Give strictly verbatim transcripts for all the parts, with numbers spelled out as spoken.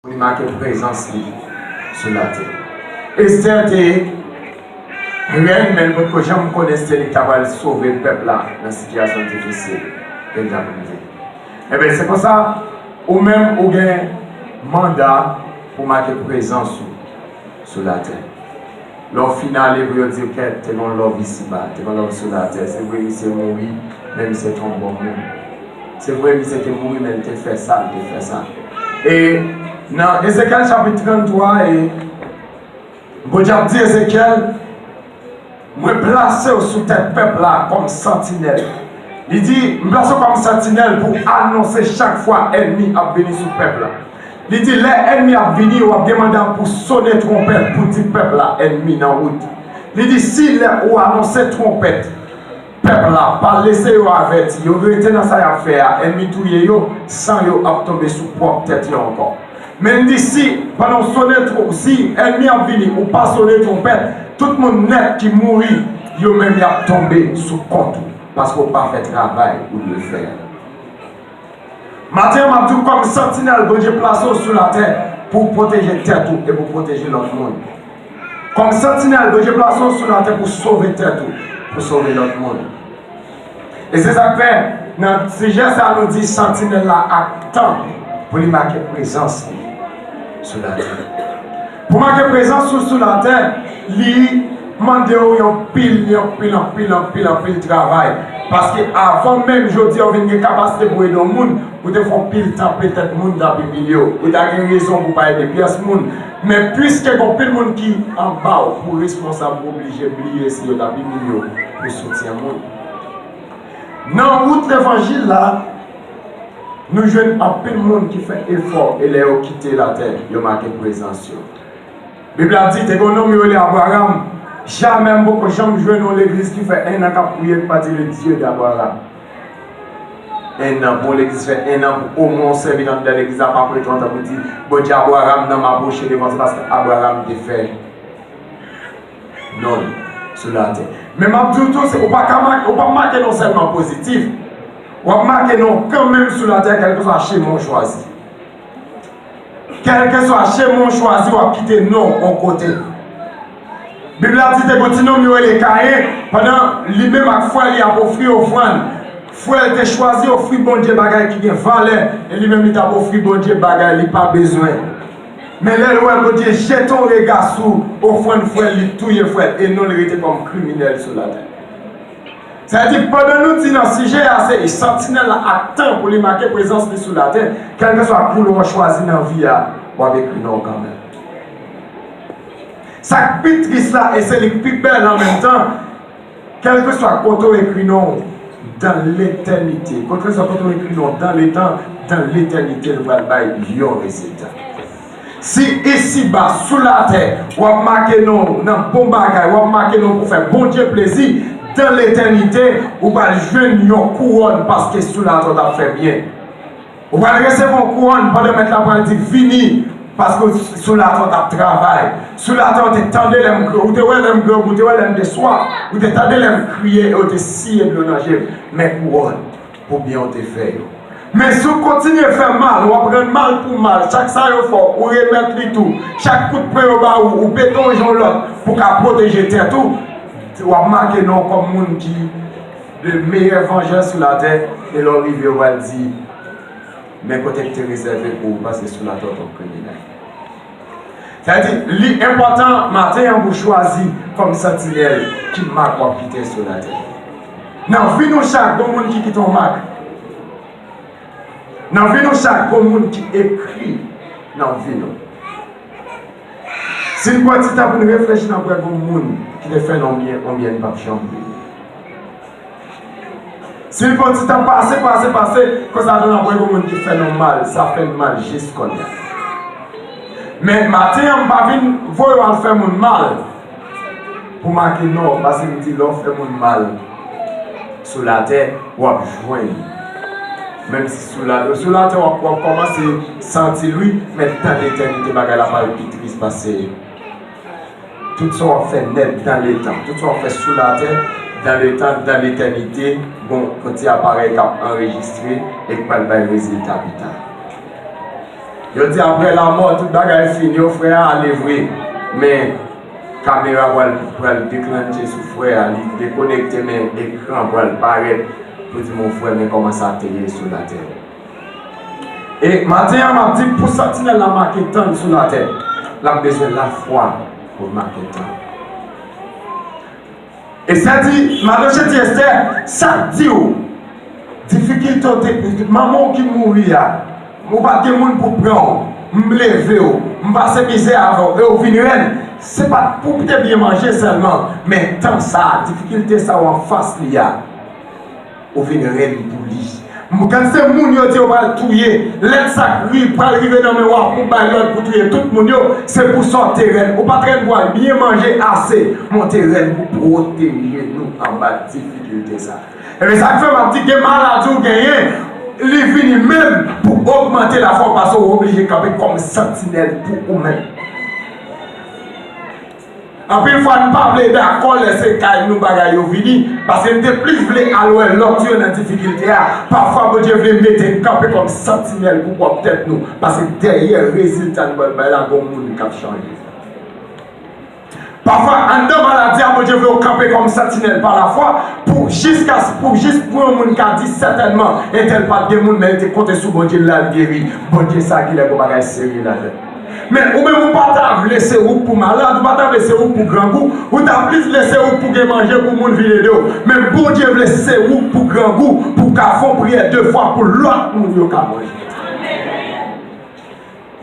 pou li make prezans li sou latè. Estè te rèn, men l potko janm konn Estè li ta pral sove pèp la nan sitiyasyon difisil ke l t ap rive. Enben, se konsa, ou menm, ou gen manda pou make prezans ou sou latè. Lè w fin ale, pou yo di w kèt, te gen yon love isiba, te gen yon love sou latè. Se vre, misye mouri, men misye te yon bon moun. Se vre, misye te mouri, men l te fè sa, l te fè sa. E nan Ezekyèl chapit tranntwa, e Bondye ap di Ezekyèl, mwen plase w sou tèt pèp la kòm santinèl. Li di, m plase w kòm santinèl pou w anonse chak fwa ènmi ap vini sou pèp la. Li di, lè ènmi ap vini, w ap gen manda pou sone twonpèt, pou di pèp la, ènmi nan wout. Li di, si lè ou anonse twonpèt, pèp la, pa lese yo avèti, yo rete nan sa y ap fè a, ènmi touye yo, san yo ap tonbe sou pwòp tèt yo ankò. Men li di, si, pandan w sone twon-, si ènmi ap vini, ou pa sone twonpèt, tout moun nèt ki mouri, yo menm y ap tonbe sou kont ou, paske w pa fè travay ou dwe fè a. Maten an, m ap di w, kòm santinèl, Bondye plase w sou latè pou w pwoteje tèt ou e pou w pwoteje lòt moun. Kòm santinèl, Bondye plase w sou latè pou w sove tèt ou, pou w sove lòt moun. E se sa k fè, nan sijè sa a, nou di santinèl la ap tann pou li make prezans li sou latè. Pou make prezans ou sou latè, li mande w yon pil, yon pil, anpil, anpil, anpil, anpil travay. Paske avan menm jodi a w vin gen kapasite pou ede yon moun, ou te fè yon pil tan, petèt moun t ap imilye w. Ou ta gen rezon pou w pa ede pyès moun. Men piske gen yon pil moun ki anba w, ou responsab, ou oblije bliye si yo t ap imilye w pou w soutyen moun. Nan wout levanjil la, nou jwenn anpil moun ki fè efò e lè yo kite latè, yo make prezans yo. Bib la di, te gen yon nonm yo rele Abraram. Jamè m poko janm jwenn yon legliz ki fè en an k ap priye, k pa di le Dieu d'Abraham. En an, pou yon legliz fè en an, pou omwen yon sèvitè anndan legliz la pa prete yon tan pou di, Bondye Abraram nan m apwoche devan, se paske Abraram te fè non l sou latè. Men m ap di w tou, se, ou pa ka make, ou p ap make non sèlman pozitif, w ap make non kanmenm sou latè, kèlkeswa chemen w chwazi. Kèlkeswa chemen w chwazi, w ap kite non w yon kote. Bib la di te gen yon ti nonm yo rele Kayen, pandan li menm ak frè li ap ofri ofrann, frè l te chwazi ofri Bondye bagay ki gen valè, e li menm li t ap ofri Bondye bagay li pa bezwen. Men lè l wè Bondye jete yon rega sou ofrann frè l, li touye frè l, e non l rete kòm kriminèl sou latè. Sa vle di, pandan nou di nan sijè a, se santinèl la ap tann pou li make prezans li sou latè, kèlkeswa koulè w chwazi nan vi a, w ap ekri non w kanmenm. Sa k pi tris la, e se li k pi bèl an menm tan, kèlkeswa kote w ekri non w, dans l'éternité, kèlkeswa kote w ekri non w dans le temps, dans l'éternité, l pral bay yon rezilta. Si isiba, sou latè, w ap make non w nan bon bagay, w ap make non w pou fè Bondye plezi, dans l'éternité, ou pral jwenn yon kouwòn paske sou latè w t ap fè byen. Ou pral resevwa yon kouwòn pandan Mèt la pral di, vini, paske w, sou latè w t ap travay. Sou latè w te tande lè m, ou te wè lè m grangou, ou te wè lè m te swaf, ou te tande lè m kriye e w te siye dlo nan je m. Men kouwòn pou byen w te fè yo. Men si w kontinye fè mal, w ap rann mal pou mal. Chak sa yo fè w, ou remèt li tou. Chak kout pwen yo ba ou, ou pete yon jan w lòt pou w ka pwoteje tèt ou. W ap make non w kòm moun ki le meilleur vengeur sou la terre. E lè w rive, yo pral di, men kote k te rezève pou ou, paske sou latè w t yon kriminèl. Sa vle di, li enpòtan maten an pou w chwazi kòm santinèl ki mak w ap kite sou latè. Nan vi nou chak, gen moun ki kite yon mak. Nan vi nou chak, gen moun ki ekri nan vi nou. Si n pran ti tan pou n reflechi, n ap wè gen moun ki te fè n yon byen, yon byen n p ap janm bliye. Si l pran ti tan pase, pase, pase, konsa tou n ap wè gen moun ki fè nou mal, sa fè n mal jis kounye a. Men maten an, m pa vin voye w al fè moun mal pou make non w, paske m di lè w fè moun mal sou latè, w ap jwenn. Menm si sou la, sou latè, w ap, w ap kòmanse santi l, wi, men dan letènite, bagay la pral pi tris pase. Tout sa w ap fè nèt dan letan, tout sa w ap fè sou latè, dan letan, dan letènite, bon, yon ti aparèy k ap anrejistre e k pral bay rezilta pita. Yo di apre lanmò, tout bagay fini, yo frè a ale vre. Men, kamera pral, pral deklanche sou frè a, li dekonekte, men ekran pral parèt pou di, mon frè, men kòman sa te ye sou latè. E maten an, m ap di, pou santinèl la make tan l sou latè, l ap bezwen lafwa pou l make tan. Estè di, Madoche di Estè, sa k di w, difikilte w te, manman w ki mouri a, ou pa t gen moun pou pran w, m leve w, m pase mizè avè w, e w vin rèn, se pa t pou w te byen manje sèlman, men tan sa a, difikilte sa w anfas li a, ou vin rèn pou li. Gad se moun yo di yo pral touye. Lèt sa k ri pral rive nan men w a pou bay lòd pou touye tout moun yo. Se pou sa w te rèn. Ou pa t rèn pou al byen manje ase, men w te rèn pou pwoteje nou anba difikilte sa. Ebyen, sa k fè m ap di gen maladi w genyen, li vini menm pou ogmante lafwa w, paske w oblije kanpe kòm santinèl pou ou menm. Anpil fwa, n pa vle dakò lè se kay nou bagay yo vini, paske n te plis vle al wè lòt yo nan difikilte a. Pafwa, Bondye vle mete n kanpe kòm santinèl pou pwòp tèt nou, paske dèyè rezilta n pral bay la, gon moun k ap chanje. Pafwa, anndan maladi a, Bondye vle w kanpe kòm santinèl pa lafwa, pou jiska, pou jis pou yon moun ka di sètènman, entèl pa t gen moun, men l te konte sou Bondye, l al geri. Bondye sa ki lè gon bagay serye ladan l. Men ou menm ou pa ta vle se ou k pou malad, ou pa ta vle se ou k pou grangou, ou ta plis vle se ou k pou gen manje pou moun vin ede w. Men Bondye vle se ou k pou grangou, pou w ka fè yon priyè de fwa pou lòt moun yo ka manje.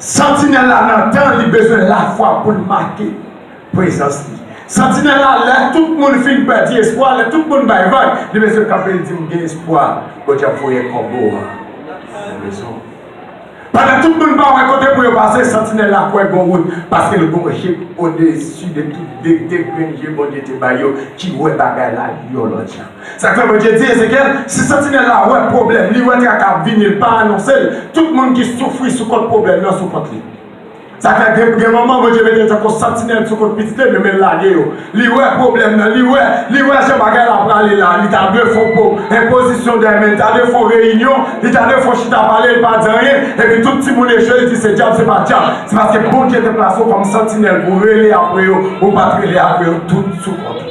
Santinèl la nan tan li bezwen lafwa pou l make prezans li. Santinèl la, lè tout moun fin pèdi espwa, lè tout moun bay vag, li bezwen kanpe, li di, m gen espwa, Bondye ap voye kòbo a nan mezon. Pandan tout moun pa wè kote pou yo pase, santinèl la kwè gon wout, paske l gon je odesi de tout de, de grenn je Bondye te bay yo, ki wè bagay la yon lòt jan. Sa k fè Bondye di Ezekyèl, si santinèl la wè pwoblèm, li wè traka ap vini, l pa anonse l, tout moun ki soufri sou kont pwoblèm nan sou kont li. Sa k fè gen, gen moman Bondye mete l tankou santinèl sou kont pitit li, men, men l lage yo. Li wè pwoblèm nan, li wè, li wè jan bagay la prale la, li ta dwe fè yon po-, enpozisyon dèmen, li ta dwe fè yon reyinyon, li ta dwe fè yon chita pale, li pa di anyen, epi tout timoun echwe, li di se dyab, se pa dyab. Se paske Bondye te plase w kòm santinèl pou w rele apre yo, ou pa t rele apre yo, tout sou kont ou.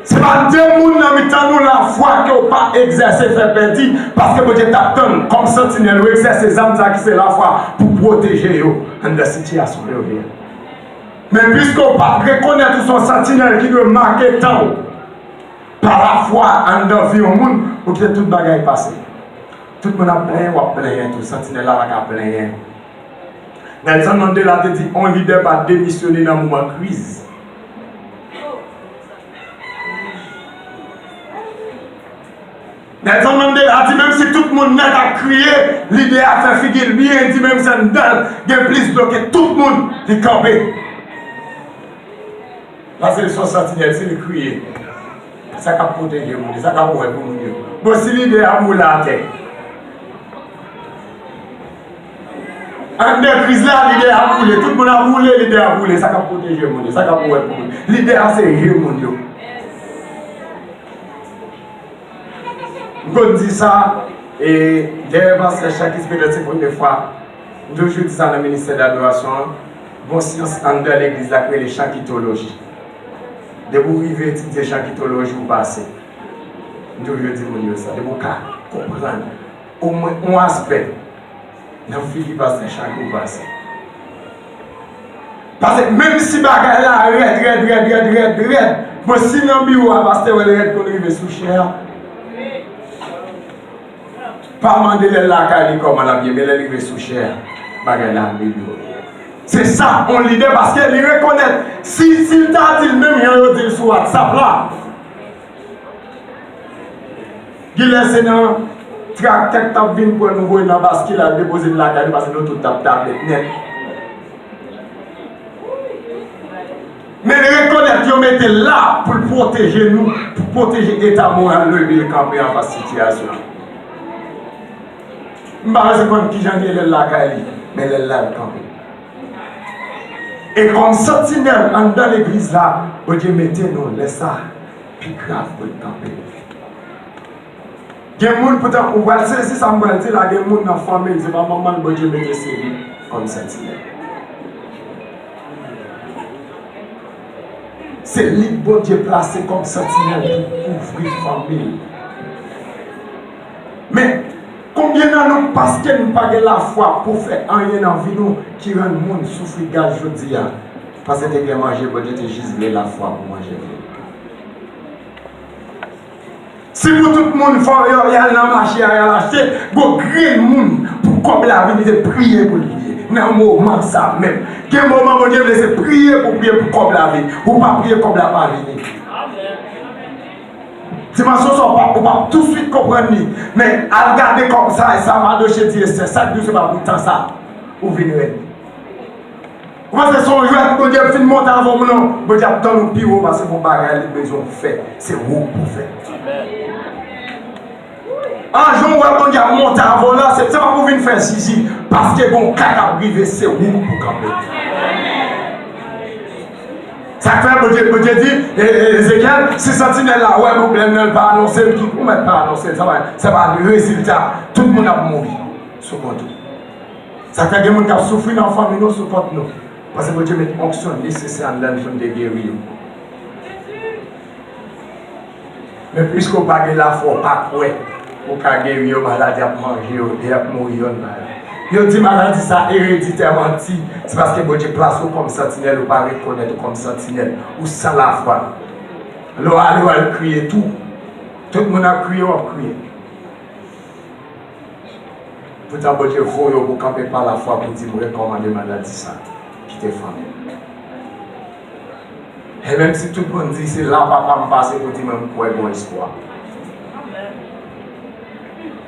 Se pa de moun nan mitan nou lafwa ke w pa egzèse fè pèdi, paske Bondye t ap tann kòm santinèl ou egzèse zam sa ki se lafwa pou pwoteje yo anndan sitiyasyon yo ye a. Men piske w pa t rekonèt ou se yon santinèl ki dwe make tan w pa lafwa anndan vi yon moun, ou kite tout bagay pase. Tout moun ap plenyen, w ap plenyen tou. Santinèl la pa ka plenyen. Nelson Mandela te di, on lidè pa demisyone nan moman kriz. Nelson Mandela di, menm si tout moun nèt ap kriye, lidè a fè figi l byen, di menm si anndan l gen plis dlo ke tout moun, li kanpe. Paske l se yon santinèl, si l kriye, sa k ap pwoteje moun yo, sa k ap wè pou moun yo. Bon, si lidè a boule atè, anndan kriz la, lidè a boule, tout moun ap boule, lidè a boule, sa k ap pwoteje moun yo, sa k ap wè pou moun. Lidè a se je moun yo. M konn di sa, e dèyè pastè Chakis, petèt se premye fwa. M toujou di sa nan ministè dadorasyon an, gon syans anndan legliz la k rele chakitoloji. Depi w rive etidye chakitoloji, ou pase. M toujou di moun yo sa, depi w ka konprann omwen yon aspè nan figi pastè Chak ou pase. Paske menm si bagay la rèd, rèd, rèd, rèd, rèd, rèd, bon, si nan biwo a pastè wè l rèd, konn rive sou chè a. Pa mande lè l lakay li kòman l ap ye, men lè l rive sou chè a, bagay la amelyore. Se sa, yon lidè, paske li rekonèt, si, si l ta di l menm jan yo di l sou WhatsApp la, genlè se nan traktè k t ap vin pran nou voye nan baskil al depoze n lakay nou, paske nou tout t ap tablèt nèt. Men rekonèt yo mete l la pou l pwoteje nou, pou pwoteje eta moral nou epi l kanpe anfas sitiyasyon an. M pa bezwen konn kijan l ye lè l lakay li, men lè l la l kanpe. E kòm santinèl anndan legliz la, Bondye mete nou lè sa pi grav pou l kanpe. Gen moun, poutan, ou pral sezi sa m pral di la, gen moun nan fanmi l, se pa manman l Bondye mete, se li kòm santinèl. Se li Bondye plase kòm santinèl pou kouvri fanmi l. Men, konbyen nan nou, paske n pa gen lafwa pou fè anyen nan vi nou, ki rann moun soufri gaz jodi a? Paske te gen manje, Bondye te jis vle lafwa pou manje vre. Si pou tout moun fò yo y al nan mache a, y al achte, gon grenn moun pou kòb la vini, se priye pou l priye. Nan moman sa menm. Gen moman Bondye vle se priye pou priye pou kòb la vini. Ou pa priye, kòb la pa vini. Dimansyon sa, ou pa, ou pa touswit konprann li. Men al gade kòb sa, e sa madoche di Estè, sa k di w se pa pou tan sa ou vin rèn. Ou panse se yon jwèt Bondye ap fin monte avè w, non? Bondye ap tann ou pi wo, paske gon bagay li bezwen w fè. Se ou k pou fè. An, jan w wè Bondye ap monte avè w la, se, se pa pou vin fè zizi, paske gon ka k ap rive, se ou k pou kanpe. Sa k fè Bondye, Bondye di, e, e, Ezekyèl, si santinèl la wè pwoblèm nan, l pa anonse l, ki ou mèt pa anonse l, sa pa, sa pa rezilta, tout moun ap mouri sou kont ou. Sa k fè gen moun k ap soufri nan fanmi nou, sou kont nou. Paske Bondye met onksyon nesesè anndan n pou n te geri yo. Men piske w pa gen lafwa, w pa kwè ou ka geri yo, maladi ap manje yo, e y ap mouri yonn pa yonn. Yo di maladi sa ereditè, manti. Se paske Bondye plase w kòm santinèl, ou pa rekonèt ou kòm santinèl. Ou san lafwa. Lè w ale, w al kriye tou. Tout moun ap kriye, w ap kriye. Poutan Bondye voye w pou kanpe pa lafwa pou di m rekòmande maladi sa kite fanmi m. E menm si tout moun di se la papa m pase pou di mwen m kwè gon espwa.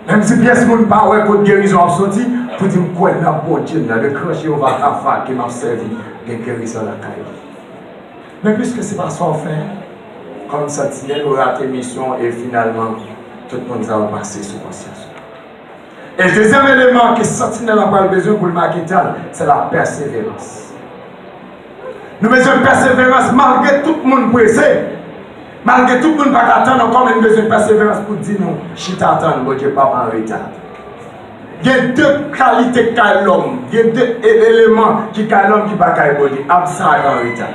Menm si pyès moun pa wè kot gerizon ap soti, pou di m kwè nan Bondye m nan, le gran Jewova Rafa ke m ap sèvi, gen gerizon lakay li. Men piske se pa sa w fè, kòm santinèl ou rate misyon w e finalman tout moun sa yo pase sou konsyans ou. E dezyèm eleman ke santinèl la pral bezwen pou l make tan l, se la pèseverans. Nou bezwen pèseverans malgre tout moun prese, malgre tout moun pa ka tann ankò, men nou bezwen pèseverans pou di nou chita tann Bondye, pa an reta. Gen de kalite k kay lòm, gen de e- eleman ki kay lòm ki pa kay Bondye. Absan ak an reta.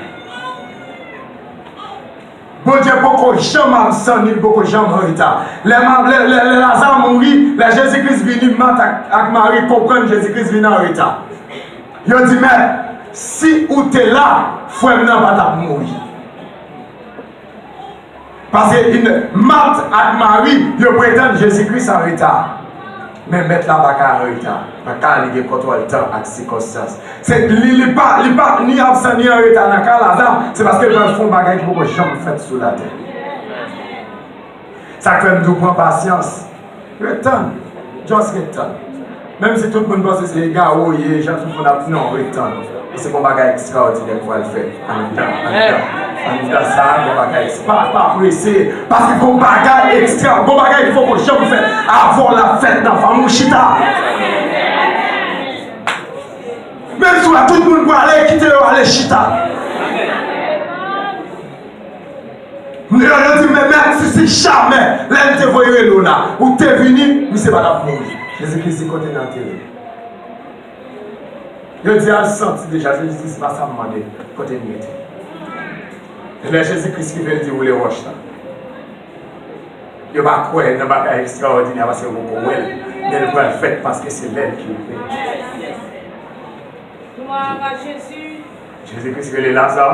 Bondye poko janm absan, ni l poko janm an reta. Lè, ma- lè, lè, lè Laza mouri, lè Jezi Kris vini, Mat ak, ak Mari konprann Jezi Kris vin an reta. Yo di, Mèt, si ou te la, frè m nan pa t ap mouri. Paske in- Mat ak Mari, yo pretann Jezi Kris an reta. Men Mèt la pa ka an reta. Pa ka, li gen kontwòl tan ak sikonstans. Se, li, li pa, li pa ni absan ni an reta nan ka Laza, se paske l pral fè yon bagay ki poko janm fèt sou latè. Sa k fè m di w pran pasyans. Ret tann. Just ret tann. Menm si tout moun panse se egare w ye, jan tout moun ap, non, ret tann. Paske gon bagay ekstraòdinè k pral fèt. Anndan, anndan, anndan sa, gon bagay, pa, pa prese. Paske gon bagay ekstra, gon bagay ki poko janm fèt. Avè w l ap fèt nan fanmi w, chita. Menm si w wè tout moun prale, kite yo ale, chita. Yo, yo di, men, men si, si jamè, lè l te voye rele w la, ou te vini, misye pa t ap mouri. Jezi Kris di, kote n antere l? Yo di, al santi deja. Jezi di, se pa sa m mande, kote n mete l? E lè Jezi Kris rive, l di, woule wòch la. Yo pa kwè nan bagay ekstraòdinè paske yo poko wè l, men l pral fèt paske se lè l ki rive. Glwa a Jezi. Jezi Kris rele Laza,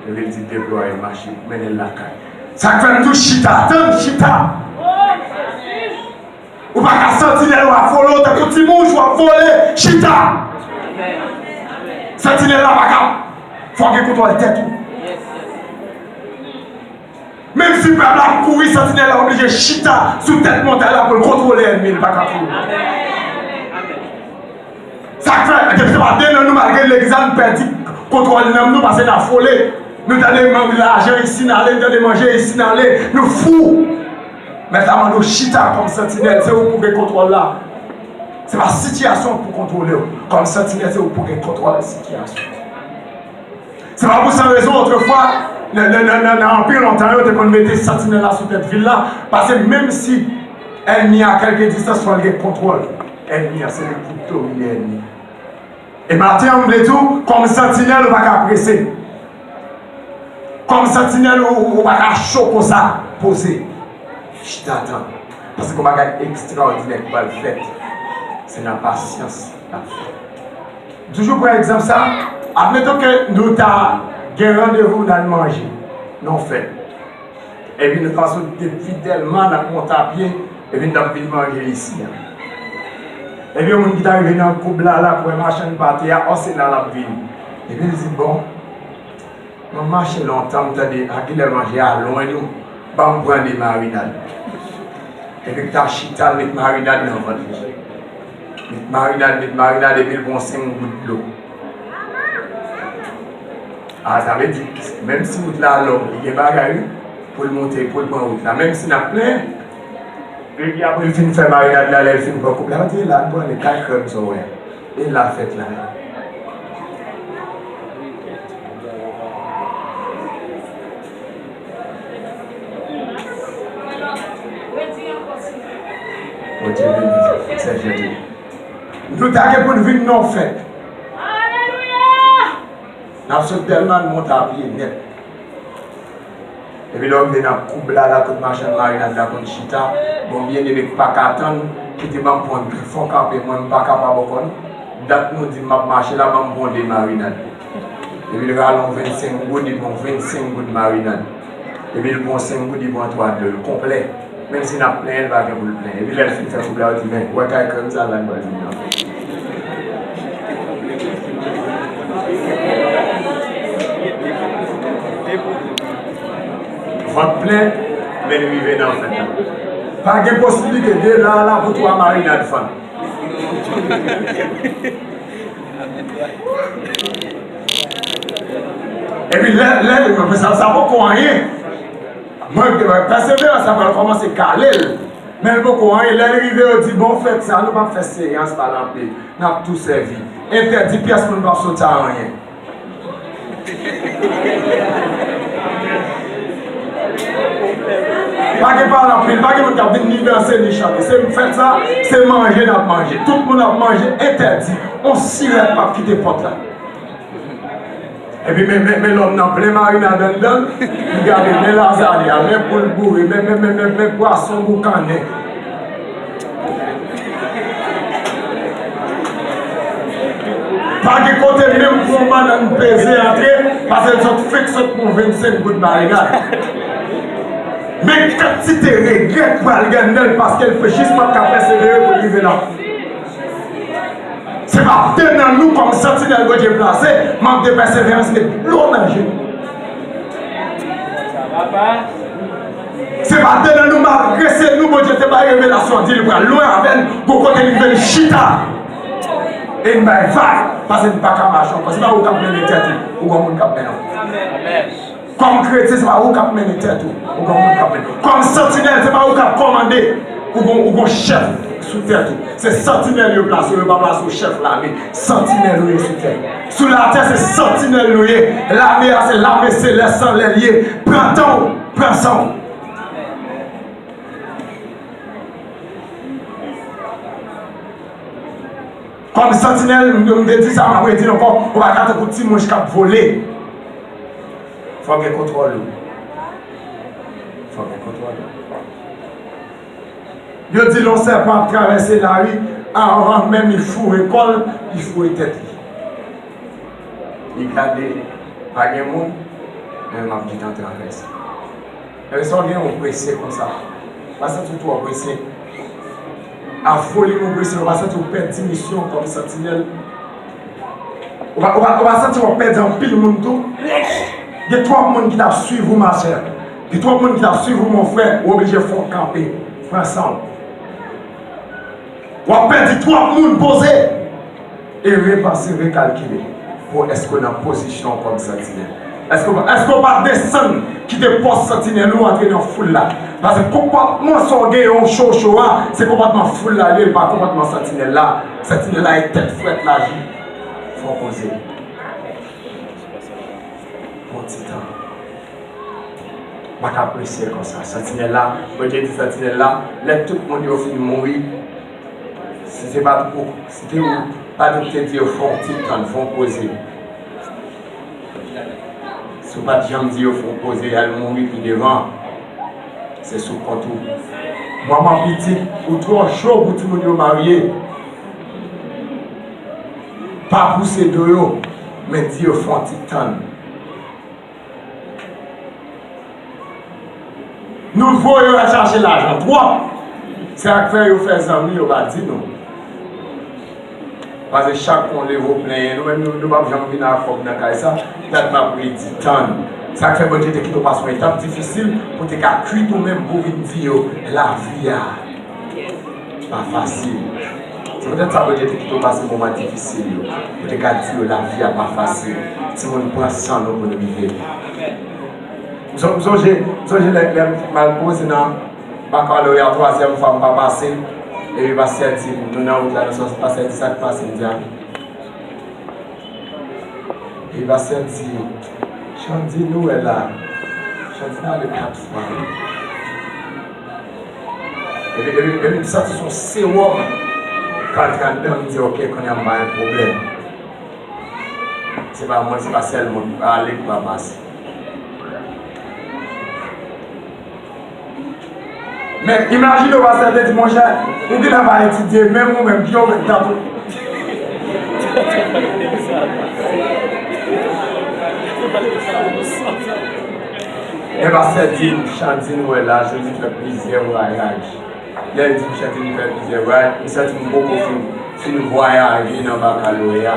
epi l di, deplwaye, mache, mennen l lakay. Sa k fè m di w chita, tann, chita. Ou pa ka santinèl w ap vole w tankou ti mouch w ap vole, chita. Santinèl la pa ka, fò w gen kontwòl tèt ou. Menm si pèp la ap kouri, santinèl la oblije chita sou tèt montay la pou l kontwole ènmi l, li pa ka kouri. Sa k fè, depi se pa de nan nou, malgre legliz la, nou pèdi kontwòl nanm nou, paske n ap vole. Nou tande man- lajan isi n ale, nou tande manje isi n ale, nou fou. Mèt la mande w chita kòm santinèl, se ou pou gen kontwòl la. Se pa sitiyasyon pou kontwole w. Kòm santinèl, se ou pou gen kontwòl sitiyasyon. Se pa pou san rezon, otrefwa, nan, nan, nan, nan, nan anpil lontan, yo te konn mete santinèl la sou tèt vil la, paske menm si Ènmi a, kèlke distans, fò l gen kontwòl ènmi a. Se li k pou domine ènmi. E maten an, m vle di w, kòm santinèl, ou pa ka prese. Kòm santinèl, ou, ou, ou pa ka cho konsa. Poze. Chita, tann. Paske yon bagay ekstraòdinè ki pral fèt. Se nan pasyans l ap fèt. M toujou pran egzanp sa. Admeton ke nou ta gen randevou, n al manje nan yon fèt. Epi nou ta sot depi Dèlma, n ap monte a pye, epi n t ap vin manje isi a. Epi yon moun ki ta rive nan koub la, l ap wè machann pate a, ò, se la l ap vini. Epi l di, bon, mwen mache lontan, m tande a kilè manje a lwen, non, ban m pran de marinad. Epi l ta chita, l met marinad nan vant li. Met marinad, met marinad, epi l pran senk gout dlo. A, sa vle di, menm si wout la long, li gen bagay, wi, pou l monte, pou l pran wout la. Menm si n ap plenyen, epi apre l fin fè marinad la, lè l fin pran koup la, l di, "E la, n pran li kay krèm sa w wè. E la fèt la." Bondye beni, Sè Jezi. Nou ta gen pou n vin nan yon fèt. N ap sot Dèlma, n monte a pye nèt. Epi lè w rive nan koub la, la kot machann marinad la konn chita, bon, byeneme k pa ka tann, kite ban m pran, fè w kanpe, mwen m pa kapab ankò non. Dat nou di m ap mache la, ban m pran de marinad. Epi l rale yon vennsenk goud, li pran yon vennsenk goud marinad. Epi l pran senk goud, li pran twa dlo, l konplè. Menm si n ap plenyen, l pa gen pou l plenyen. Epi lè l fin fè koub la, yo di, "Men, wè kay krèm sa la, n pral vin nan." Vant plen, men l rive nan fèt la. Pa gen posiblite de la a la pou twa marinad fann. Epi lè, lè, men sa, sa poko anyen. Mwen, pèseverans la pral kòmanse kale l. Men l poko anyen. Lè l rive, yo di, "Bon, fèt sa, nou p ap fè seyans, pale anpil. N ap tou sèvi." Entèdi, pyès moun p ap soti a anyen. Pa gen pale anpil, pa gen moun k ap vin ni danse, ni chante. Se fèt sa, se manje n ap manje. Tout moun ap manje, entèdi. On sirèt p ap kite pòt la. Epi men, men, men lòm nan plen marinad anndan l, li gade, men lazali a, men poul boure, men, men, men, men, men pwason boukannen. Pa gen kote menm pou yon bannann peze antre, paske l sot fèk sot pran vennsenk goud marinad. Men kantite regrè k pral gen nan l, paske l jis pa t ka pèsevere pou l rive la. Se pa de nan nou kòm santinèl Bondye plase, mank de pèseverans met dlo nan je nou. Se pa de nan nou, malgre se nou Bondye te bay revelasyon, di li pral lwen avè n, gon kote li rive li chita. E n bay vag, paske n pa ka mache ankò. Se pa ou k ap mennen tèt ou, ou gon moun k ap mennen w. Kòm kretyen, se pa ou k ap mennen tèt ou, ou gon moun k ap mennen w. Kòm santinèl, se pa ou k ap kòmande, ou gon, ou gon chèf sou tèt ou. Se santinèl yo plase w, yo pa plase w chèf lame. Santinèl ou ye sou tè. Sou latè, se santinèl nou ye. Lame a, se lame selès lan lè l ye. Pran tan w, pran san w. Kòm santinèl, m, m te di sa, m ap redi l ankò, ou pa ka tankou ti mouch k ap vole. Fò w gen kontwòl ou. Fò w gen kontwòl ou. Yo di lè yon sèpan ap travèse lari, anvan menm li foure kò l, li foure tèt li. Li gade, pa gen moun, men m ap gentan travèse. Ebyen, sa w gen, ou prese konsa. Pa santi w twò prese. A volim ou prese, ou pa santi w pèdi misyon kòm santinèl. Ou pa, ou pa, ou pa santi w ap pèdi anpil moun tou. Gen twòp moun ki t ap swiv ou, machè. Gen twòp moun ki t ap swiv ou, mon frè. Ou oblije fè w kanpe. Pran san w. W ap pèdi twòp moun, poze. E repanse, rekalkile pou èske w nan pozisyon w kòm santinèl. Èske w pa, èske w pa desann kite pòs santinèl ou antre nan foul la? Paske konpòtman sa w genyen w cho cho a, se konpòtman foul la li ye, li pa konpòtman santinèl la. Santinèl la e tèt frèt l aji. Fò w poze. Pran ti tan. Pa ka apresye konsa. Santinèl la, Bondye di santinèl la, lè tout moun yo fin mouri, si se pa t ou, si te ou, pa t ou ki te di yo fè yon ti tann, fè yon poze. Si w pa t janm di yo fè yon poze, y al mouri pi devan, se sou kont ou. Manman pitit, ou twò cho pou timoun yo marye. Pa pouse do yo, men di yo fè yon ti tann. Nou voye yo al chache lajan twòp. Se sa k fè yo fè zanmi, yo pa di nou. Paske chak kou w leve w plenyen, nou menm nou, nou p ap janm vin ak kòb nan kay sa. Dat m ap redi tann. Sa k fè Bondye te kite w pase yon etap difisil pou te ka kwit ou menm pou w vin di yo lavi a pa fasil. Se poutèt sa Bondye te kite w pase moman difisil yo, pou te ka di yo lavi a pa fasil. Timoun, pran san nou pou n rive. M son- m sonje, m sonje lè, lè m al poze nan bakaloreya twazyèm fwa m pa pase, epi pastè di m, nou nan wout la, nou sòti, pastè di sa k pase, m di a. Epi pastè di, Chandine ou wè la, Chandine ale kat fwa. Epi, epi, epi m santi s on sewòm k antre anndan m, m di, "Ok, kounye a m pa gen pwoblèm." Se pa mwen, se pa sèl mwen ki pa ale, ki pa pase. Men, imajine w, pastè te di, "Monchè, ou gentan pa etidye, menm ou menm, ki yo mèt tante w." Men pastè di, "Chandine ou wè la, Jezi fè plizyè vwayaj." Lè l di m chante, li fè plizyè vwayaj, m santi m poko fin, fin vwayaje nan bakaloreya.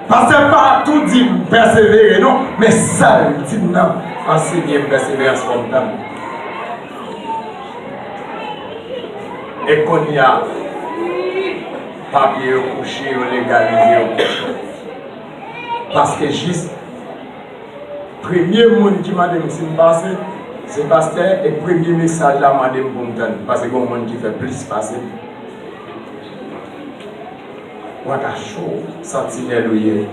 Pastè pa tou di m pèsevere non, men sa l di m nan, ansenye m pèseverans fò m tann. E kounye a, papye yo kouche, yo legalize, yo kouche. Paske jis Premye moun ki mande m si m pase, se pastè, e premye mesaj la mande m pou m tann, paske gen moun ki fè plis pase m. Ou pa ka cho, santinèl ou ye.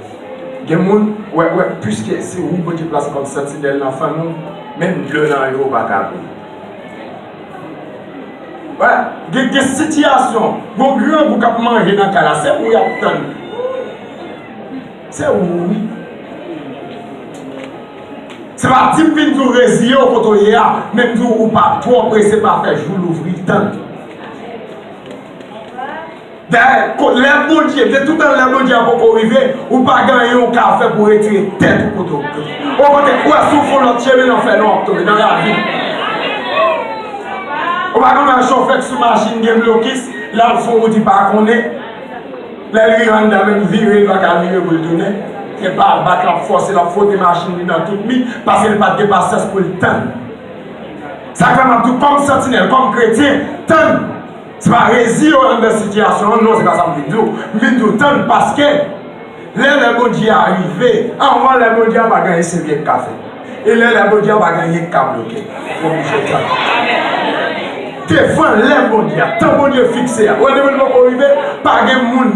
Gen moun, wè, wè, piske se ou Bondye plase kòm santinèl nan fanmi w, menm dlo nan yo ou pa ka bwè. Wè, gen, gen sitiyasyon, gon grangou k ap manje nan kay la, se ou y ap tann. Se ou wi. Se pa di m vin di w reziye w kote w ye a, men m di w ou pa twò prese, pa fè jou louvri, tann. Dayè, ko- lè Bondye, de toutan lè Bondye a poko rive, ou pa gen anyen w ka fè pou retire tèt ou kote w. Okontrè, ou wè si w fè yon lòt chemen, nan fè non w ap tonbe, nan ravin. Ou pa konn wè chofè k sou machin gen blokis, l al fon wout li pa konnen. Lè l rive anndan menm vire, li pa ka vire pou l tounen. Se pa bat l ap fòse, l ap fwote machin li nan tout mi, paske li pa t gen pasyans pou l tann. Sa k fè m ap di w, kòm santinèl, kòm kretyen, tann. Se pa reziye w anndan sitiyasyon an, non, se pa sa m vin di w. M vin di w tann paske lè lè Bondye a rive, anvan lè Bondye a pa gen anyen Senyè k ka fè. E lè lè Bondye a pa gen anyen k ka bloke. Ou oblije tann. Devan lè Bondye a, tan Bondye fikse a. Ou wè depi l poko rive, pa gen moun.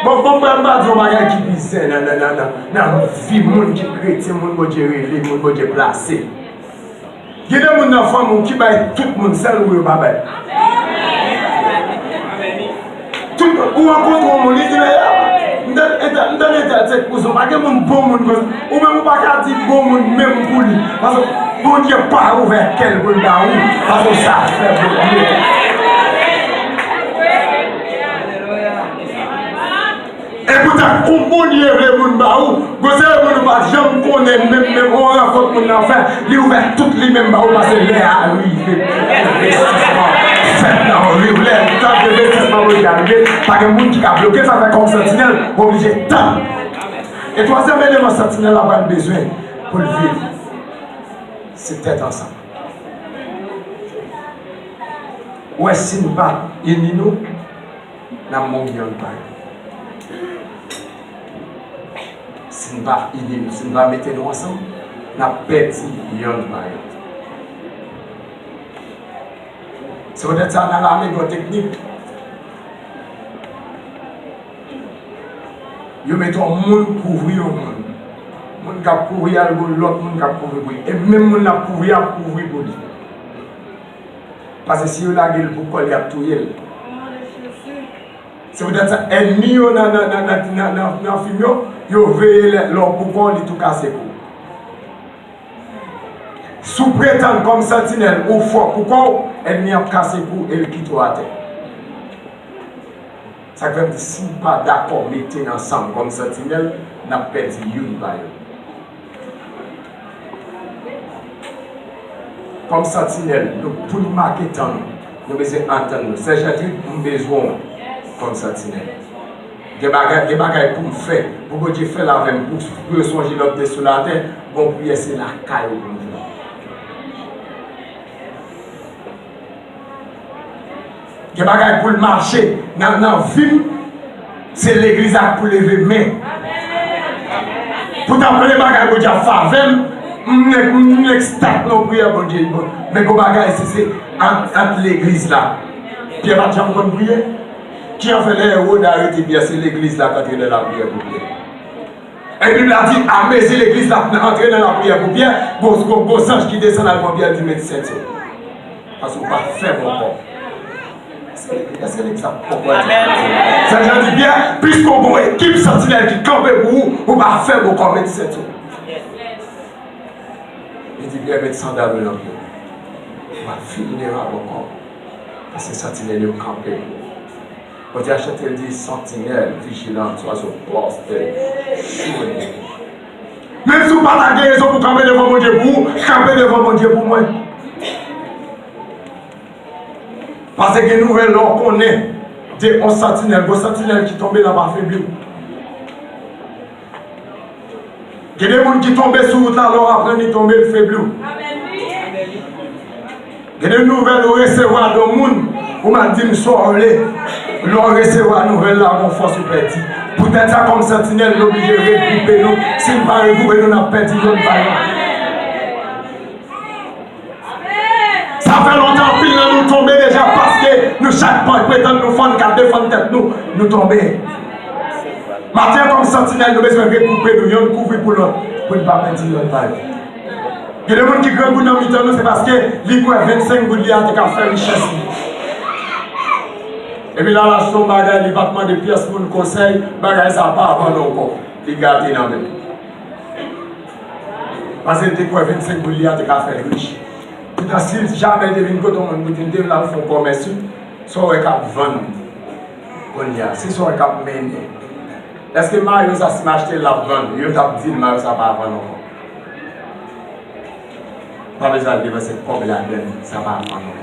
Bon, bon, bon, m pa di yon bagay ki pi zen nan, nan, nan, nan, nan vi moun ki kretyen, moun Bondye rele, moun Bondye plase. Gen de moun nan fanmi w ki bay tout moun, sèl ou yo pa bay. Tout, ou rankontre yon moun, li di, "Men, m tande entèl, m tande entèl, se kouzen w, pa gen moun bon moun konsa." Ou menm ou pa ka di bon moun menm pou li. Paske Bondye pa ouvè kè l pou l ba ou. Paske sa fè Bondye. E poutan, ou Bondye vle moun ba ou, gon seri moun ou pa t janm konnen, menm, menm, yon rankont moun nan fè, li ouvè tout li menm ba ou, paske lè a rive. Envestisman fèt nan ou, lè tan envestisman Bondye a rive, pa gen moun ki ka bloke sa, fè kòm santinèl, ou oblije tann. E twazyèm eleman santinèl la pral bezwen pou l viv, se tèt ansanm. Ou wè, si n pa ini nou, n ap mouri yonn pa yonn. Si n pa ini nou, si n pa mete nou ansanm, n ap pèdi yonn pa yonn. Se poutèt sa, nan lame, gen yon teknik. Yo mete yon moun kouvri yon moun. Moun k ap kouvri a, l gon lòt moun k ap kouvri pou li. E menm moun l ap kouvri a ap kouvri pou li. Paske si yo lage l pou kò l, y ap touye l. Se poutèt sa, ènmi yo nan, nan, nan, nan, nan, nan, nan fim yo, yo veye lè, lè w pou kò w, li tou kase kou. Si w pretann kòm santinèl ou fò pou kò w, ènmi an ap kase kou e l kite w atè. Sa k fè m di, si n pa dakò mete n ansanm kòm santinèl, n ap pèdi youn pa youn. Kòm santinèl, nou, pou n make tan nou, nou bezwen antann nou. Sè Jètrid, m bezwen w kòm santinèl. Gen bagay, gen bagay pou m fè, pou Bondye fè l avè m, pou, pou yo sonje lè w te sou latè, gon priyè se lakay ou pou m fè. Gen bagay pou l mache nan, nan vi m, se legliz la k pou leve men. Poutan, premye bagay Bondye ap fè avè m, m, m, m ekstak nan priyè Bondye. Bon, men gon bagay, se, se ant, ant legliz la. Pyè pa t janm konn priye. Ki an fè lè Ewòd arete Pyè, se legliz la k antre nan lapriyè pou Pyè. E Bib la di, amezi legliz la ap antre nan lapriyè pou Pyè, gwo, gwo, gwo zanj ki desann al pran Pyè, di, met sentye w. Paske w pa fè bon kò. Èske, èske legliz la konprann? Zanj lan di Pyè, piske w gon ekip santinèl ki kanpe pou ou, ou pa fè bon kò, met sentye w. Li di Pyè, met sandal ou nan pye w. Ou pa fin derape ankò. Paske santinèl yo kanpe pou ou. Bondye a chante, l di, santinèl, vijilan, swa sou pòs, tèt, chouye. Menm si w pa ta gen rezon pou kanpe devan Bondye pou ou, kanpe devan Bondye pou mwen. Paske gen nouvèl lè w konnen de yon santinèl, gon santinèl ki tonbe, l ap afebli w. Gen de moun ki tonbe sou wout la, lè w aprann li tonbe, l febli w. Gen de nouvèl ou resevwa de yon moun, ou mal di m sa w vle. Lè w resevwa nouvèl la, gon fòs ou pèdi. Poutèt sa, kòm santinèl, nou oblije regwoupe nou. Si n pa regwoupe nou, n ap pèdi youn pa youn. Sa fè lontan anpil nan nou tonbe deja paske nou chak pa pretann nou fò, n ka defann tèt nou, nou tonbe. Maten an, kòm santinèl, nou bezwen regwoupe nou, yonn kouvri pou lòt, pou n pa pèdi lòt pa yo. Gen de moun ki grangou nan mitan nou, se paske li kwè vennsenk goud li a te ka fè richès li. Epi l al achte yon bagay, li pa t mande pyès moun konsèy, bagay sa a pa vann ankò. Li gate nan men l. Paske l te kwè vennsenk goud li a te ka fè l rich. Poutan, si l jamè te vin kote yon moun pou di l te vle al fè yon kòmès, wi, sa w wè k ap vann kounye a, se sa w wè k ap mennen. Èske mayo sa, si m achte l, l ap vann? Yo t ap di l mayo sa pa vann ankò. Pa bezwen al depanse kòb ladann, sa pa vann ankò.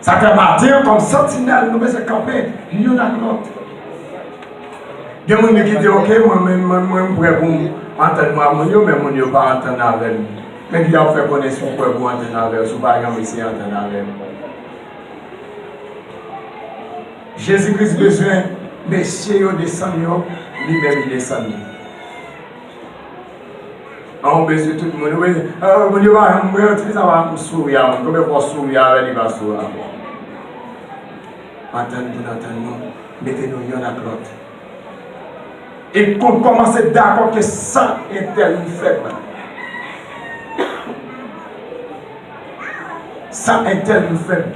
Sa fè maten an, kòm santinèl, nou bezwen kanpe youn ak lòt. Gen moun ki di, oke, mwen, mwen, mwen, mwen, m prè pou m antann mwen ak moun yo, men moun yo pa antann avè m. Men ki jan w fè konnen si w prè pou w antann avè yo, si w pa janm eseye antann avè yo? Jezi Kris bezwen mesye yo desann yo, li menm li desann li. An, ou bezwen tout moun. Ou bezwen, ah, moun yo pa janm mwen, ti sa va m souri a moun. Konbyen fwa w souri avè l, li pa souri avè w? Antann pou n antann nou, mete nou yonn ak lòt. E pou n kòmanse dakò ke san entèl nou fèb. San entèl nou fèb.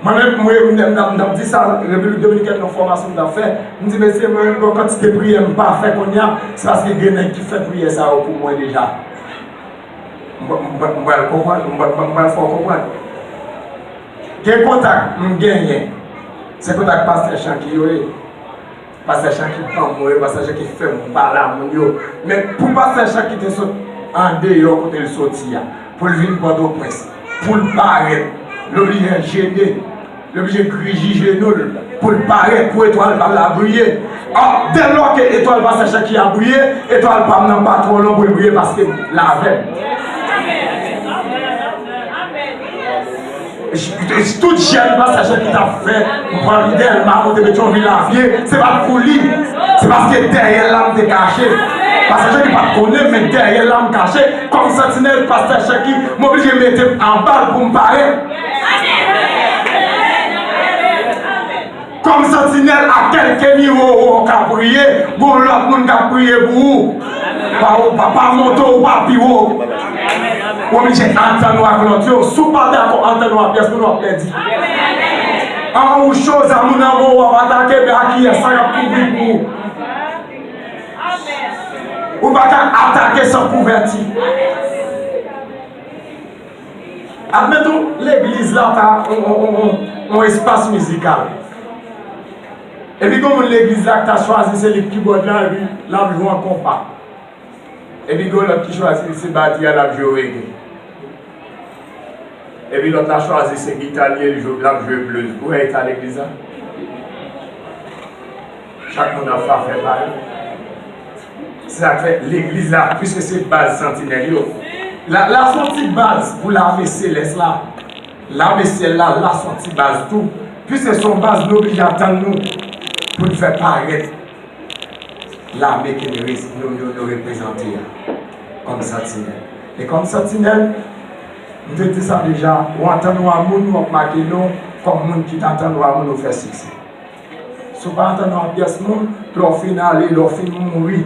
Mwen menm, mwen, mwen, m t ap, m t ap di sa, Repiblik Dominikèn, nan fòmasyon m t ap fè, m di, mesye, mwen, gon kantite priyè m pa fè kounye a, se paske gen nèg ki fè priyè sa yo pou mwen deja. M, m, m, m pral konprann, m, m, m pral fè w konprann. Gen kontak m genyen, se kontak pastè Chanki yo ye. Pastè Chanki ban mwen yo, pastè Chanki fè m pale a moun yo. Men pou pastè Chanki te sot andeyò kote l soti a, pou l vin Pòtoprens, pou l parèt, l oblije jene, l oblije griji jenou l, pou l parèt, pou etwal pa l la briye. Ò, dèlò ke etwal pastè Chanki a briye, etwal pa m nan pa twò lwen pou l briye paske l avè m. Tout jèn pastè Chanki t ap fè, m pran Dèlma, monte Petyonvil, Lavye, se pa t pou li. Se paske dèyè l la m te kache. Pastè Chanki pa t konnen, men dèyè l la m kache. Kòm santinèl pastè Chanki, m oblije mete m anba l pou m parèt. Kòm santinèl, a kèlke nivo ou ka priye, gon lòt moun k ap priye pou ou. Pa, ou pa, pa monte, ou pa pi wo. Ou oblije antann ou ak lòt yo. Si w pa dakò antann ou ak pyès moun, w ap pèdi. An ou cho, zam ou nan men w, w ap atake, men a kiyès sa k ap kouvri pou ou? Ou pa ka atake san kouvèti. Admeton, legliz la ta yon, yon, yon, yon, yon espas mizikal. Epi gon moun legliz la ki ta chwazi se li k kibòd la, epi l ap jwe an konpa. Epi gon lòt ki chwazi se batri a, l ap jwe reggae. Epi lòt la chwazi se gita li ye, l jwe, l ap jwe blues. Ou wè eta legliz la? Chak moun ap fè afè pa yo. Se sa k fè legliz la, piske se baz santinèl yo. La, la se yon ti baz pou lame selès la. Lame syèl la, la se yon ti baz tou. Piske se yon baz, nou oblije atann nou pou n fè parèt lame ke nou, nou, nou, nou reprezante a kòm santinèl. E kòm santinèl, m te di sa deja, ou antann ou a moun, w ap make non kòm moun ki t antann ou a moun, ou fè siksè. Si w pa antann ou a pyès moun, lè w fin ale, lè w fin mouri,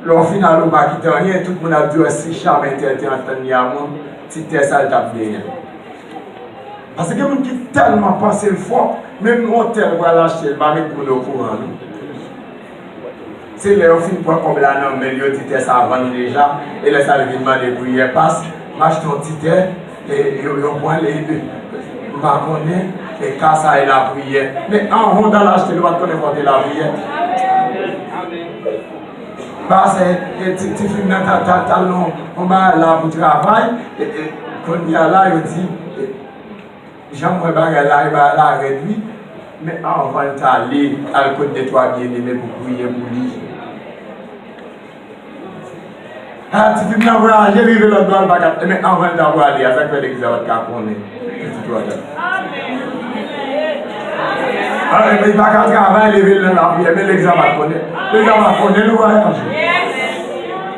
lè w fin ale, ou pa kite anyen, tout moun ap di w, "Si Cham entèl te antann li a moun, ti tè sa l t ap genyen." Paske gen moun ki tèlman panse l fò, menm yon tè l pral achte, l pa met moun okouran, non. Se lè yo fin pran kòb la nan men l, yo di tè sa vann deja, e lè sa l vin mande priyè, "Pas, m achte yon ti tè, e yo, yo pran l, e, e, m pa konnen, e ka sa e lapriyè." Men anvan w t al achte l, ou pa t konnen fò w te lapriyè. Pas, e, e, ti, tifi m nan t al, t al, t al nan yon bagay la pou travay, e, e, kounye a la, yo di, e, jan m wè bagay la, e bagay la rèd wi. Men anvan l t ale, al kot de twa byeneme pou priye pou li. A, tifi m nan vwayaje, rive lòt bò a, l pa ka, men anvan l ta prale a, sa k fè legliz la pa t ka konnen? Pitit ou a. A, men li pa ka travay, leve l nan lapriyè, men legliz la pa t konnen. Legliz la pa t konnen l vwayaje.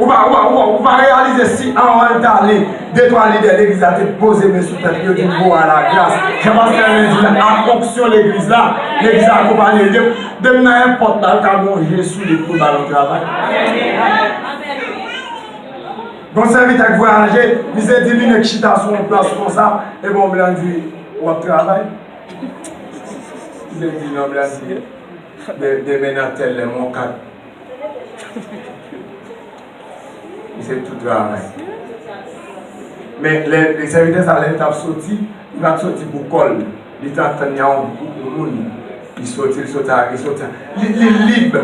Ou pa, ou pa, ou pa, ou pa reyalize si anvan l t ale, de twa lidè legliz la te poze men sou tèt li, yo di n voye a lagras. Jan pastè Ernest di la, ak onksyon legliz la, legliz la akonpaye l. De, demen nan enpòt la, l ka gon je sou li pou l ba l yon travay. Gon sèvitè k vwayaje, misye di li nèk chita sou yon plas konsa, epi yon blan di, "W ap travay?" Misye di, "Non," blan di, "De, demen nan tèl lè, m on kat." Misye tou travay. Men lè, lè sèvitè sa, lè l t ap soti, li pa t soti pou kò l. Li t antann li a yon gwoup moun. Li soti, li soti a, li soti a. Li, li lib.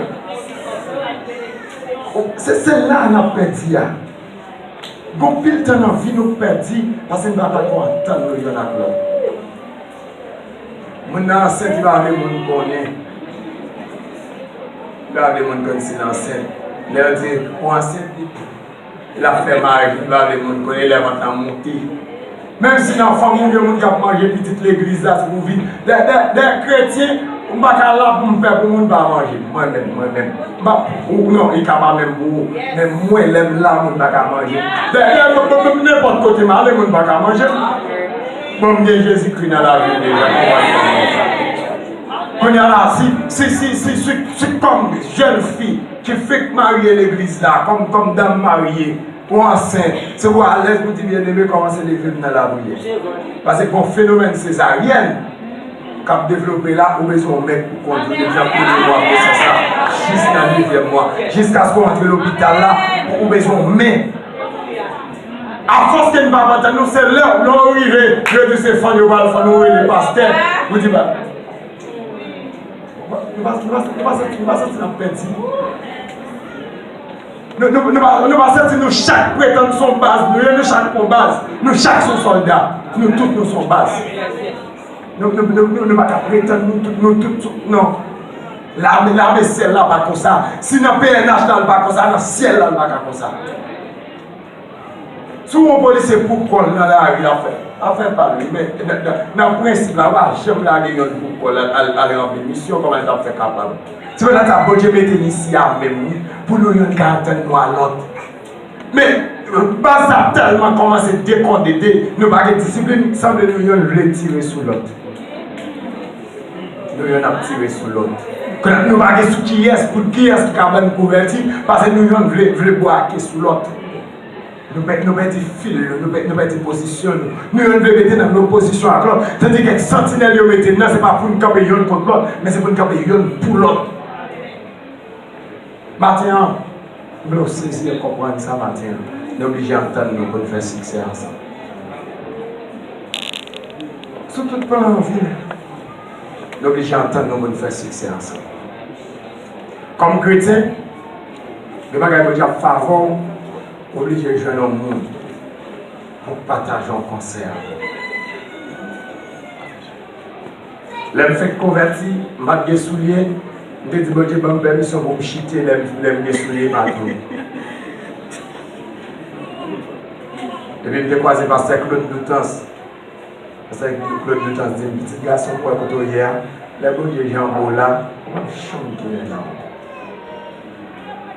Se, se la n ap pèdi a. Gon pil tan nan vi nou pèdi paske n pa dakò antann nou youn ak lòt. Moun nan ansent, li pa vle moun konnen. Li pa vle moun konn si l ansent. Lè yo di, "Ou ansent?" Li, l ap fè maji, li pa vle moun konnen, lè vant lan moute. Menm si nan fanmi w gen moun k ap manje pitit legliz la, se pou vi. Dè, dè, dè kretyen, m pa ka la pou m pè pou moun pa manje. Mwen menm, mwen menm. M pa, ou, non, li ka pa menm pou ou. Men mwen, lè m la, moun pa ka manje. Dè, dè, m, m, m, nenpòt kote m ale, moun pa ka manje. Bon, m gen Jezikri nan lavi m deja, konprann sa. Kounye a la, si, si, si, si, si, si kòm jèn fi ki fèk marye legliz la, kòm, kòm dam marye, ou ansent, se pou alèz pou di, "Byeneme, kòmanse leve m nan lapriyè." Paske gon fenomèn sezaryèn k ap devlope la, ou bezwen yon mèt pou kondui depi nan premye mwa gwosès la, jis nan nevyèm mwa, jiskaske w antre lopital la, ou bezwen yon men. Afòs ke n pa antann nou, se lè, lè w rive, yo di se fann yo pral fann, ou rele pastè, ou di, "Ba, nou pa, nou pa, nou pa santi, nou pa santi n ap pèdi." Nou, nou, nou pa, nou pa santi nou chak pretann se yon baz, nou ye, nou chak se yon baz, nou chak se yon sòlda, nou tout nou se yon baz. Nou, nou, nou, nou, nou pa ka pretann nou tout, nou tout se, non. Lame, lame syèl la pa konsa. Si nan P N H la l pa konsa, nan syèl la l pa ka konsa. Si w wè yon polisye pou kò l nan lari, l ap fè, l ap fè pa l, wi, men nan, nan, nan prensip la, w pa janm lage yonn pou kò l al, al, al ranpli misyon, kòman l t ap fè kapab? Se poutèt sa Bondye mete n isi a menm, wi, pou nou yonn ka antann nou a lòt. Men, baz la tèlman kòmanse dekòdede, nou pa gen disiplin, sanble nou yonn vle tire sou lòt. Nou yonn ap tire sou lòt. Kounye a nou pa gen sou kiyès, pou kiyès ki ka ban n kouvèti, paske nou yonn vle, vle brake sou lòt. Nou pè-, nou pèdi fil nou, nou pè-, nou pèdi pozisyon nou. Nou yonn vle mete nan opozisyon ak lòt. Tandike santinèl yo mete n nan, se pa pou n kanpe yonn kont lòt, men se pou n kanpe yonn pou lòt. Maten an, m vle w sezi e konprann sa maten an. Nou oblije antann nou pou n fè siksè ansanm. Sou tout plan nan vi nou, nou oblije antann nou pou n fè siksè ansanm. Kòm kretyen, gen bagay Bondye ap favè w, ou oblije jwenn yon moun pou pataje yon konsèy avè w. Lè m fenk konvèti, m pa t gen soulye, m te di Bondye ban m pèmisyon pou m chite lè m, lè m gen soulye pa tou. Epi m te kwaze pastè Claude Doutans. Pastè Claude Doutans di m, "Pitit gason, m wè kote w ye a, lè Bondye janbe w la, w ap janm tounen nan."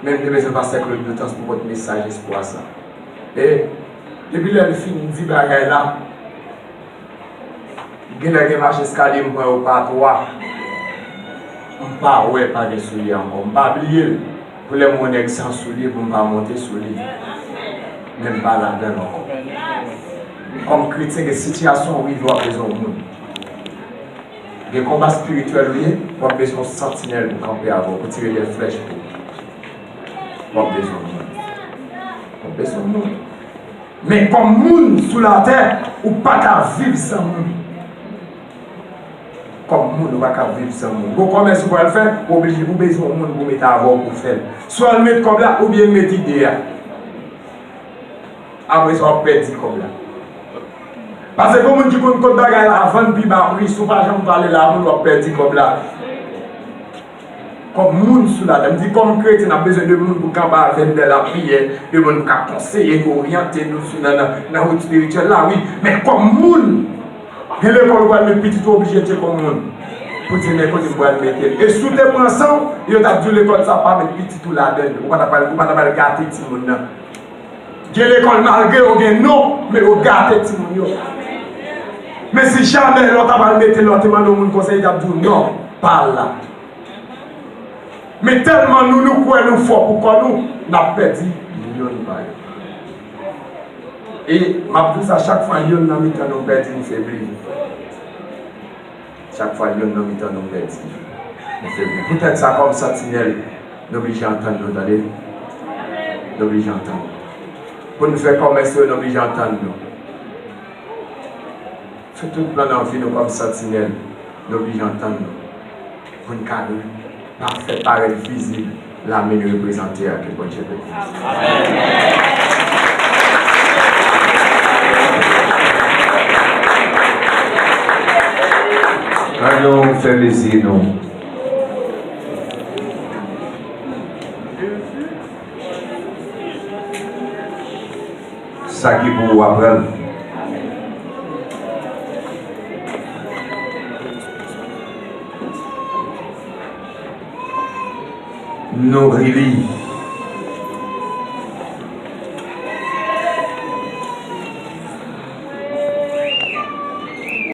Men m te bezwen pastè Claude Doutans pou pote mesaj espwa sa. E depi lè l fin di bagay la, genlè gen mach eskalye m pran yo pa twa. M pa wè pa gen soulye ankò. M pa bliye l. Pou lè m wè yon nèg san soulye, pou m pa monte sou li. Men m pa ladan l ankò. Kòm kretyen, gen sitiyasyon w rive w ap bezwen yon moun. Gen konba espirityèl ou ye, w ap bezwen yon santinèl pou kanpe avè w, pou tire de flèch pou ou. W ap bezwen yon moun. W ap bezwen yon moun. Men kòm moun sou latè, ou pa ka viv san moun. Kòm moun, ou pa ka viv san moun. Gon kòmès ou pral fè, ou oblije, ou bezwen yon moun pou mete avè w pou fè l. Swa l met kòb la, oubyen l met ide a. Apre sa, w ap pèdi kòb la. Paske gon moun ki konn kot bagay la vann pi ba pri, si w pa janm pale l a moun, w ap pèdi kòb la. Kòm moun sou latè, m di kòm kretyen, n ap bezwen de moun pou kanpe avè n lè lapriyè, de moun pou ka konseye nou, oryante nou sou, nan, nan, nan wout espirityèl la, wi. Men kòm moun, gen lekòl ou pral met pitit ou, oblije tcheke yon moun pou di men kote m pral mete l. E si w te pran san w, yo t ap di w lekòl sa pa met pitit ou ladan l. Ou pa t ap al, ou pa t ap al gate timoun nan. Gen lekòl malgre yo gen non, men yo gate timoun yo. Men si jamè lè w ta pral mete l, lè w te mande yon moun konsèy, li t ap di w non, pa al la. Men tèlman nou, nou kwè nou fò pou kò nou, n ap pèdi yonn pa yonn. E m ap di w sa, chak fwa yonn nan mitan nou pèdi, nou febli. Chak fwa yonn nan mitan nou pèdi, nou febli. Poutèt sa, kòm santinèl, nou oblije antann nou, tande? Nou oblije antann nou. Pou n fè kòmès yo, nou oblije antann nou. Sou tout plan nan vi nou kòm santinèl, nou oblije antann nou. Pou n ka pa fè parèt vizib lame n reprezante a, ke Bondye beni. Ann nou fèmen zye nou. Sa ki pou ou a pran l. Nouri li.